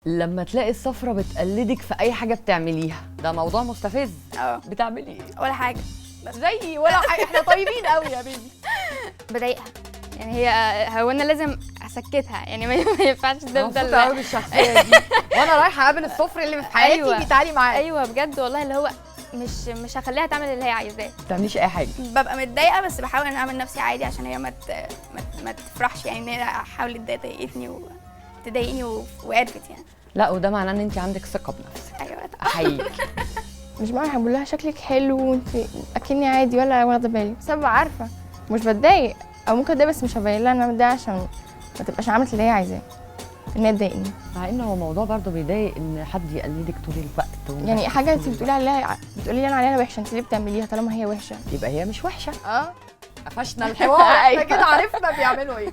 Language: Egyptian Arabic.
لما تلاقي الصفرة بتقلدك في اي حاجة بتعمليها، ده موضوع مستفز. اه. بتعملي ايه؟ ولا حاجه. زيي ولا حاجه، احنا طيبين قوي يا baby. بضايقها يعني، هي هو انا لازم اسكتها يعني، ما ينفعش أنا تفضل. مبسوطة قوي بالشخصية دي، وانا رايحة اقابل الصفر اللي في حياتي. أيوة. تعالي معايا. ايوه بجد والله، اللي هو مش هخليها تعمل اللي هي عايزاه. ما بتعمليش اي حاجه. ببقى متضايقة بس بحاول ان اعمل نفسي عادي عشان هي ما تفرحش يعني ان هي حاولت تضايقتني وتضايقني وعرفت يعني. لا وده معناه ان انت عندك ثقة بنفسك. ايوه طبعا. احييك. مش بعمل حاجه، بقول لها شكلك حلو وانت اكني عادي ولا واخده بالي، بس أنا ببقى عارفه مش بتضايق، او ممكن اتضايق بس مش هبين لها ان انا متضايقة عشان ما تبقاش عملت اللي هي عايزاه ان هي تضايقني. مع انه هو موضوع برضه بيضايق ان حد يقلدك طول الوقت يعني حاجة انت بتقولي عليها، بتقولي لي انا عليها وحشه، انت ليه بتعمليها طالما هي وحشه؟ يبقى هي مش وحشه. اه. قفشنا الحوار. احنا كده عرفنا بيعملوا ايه.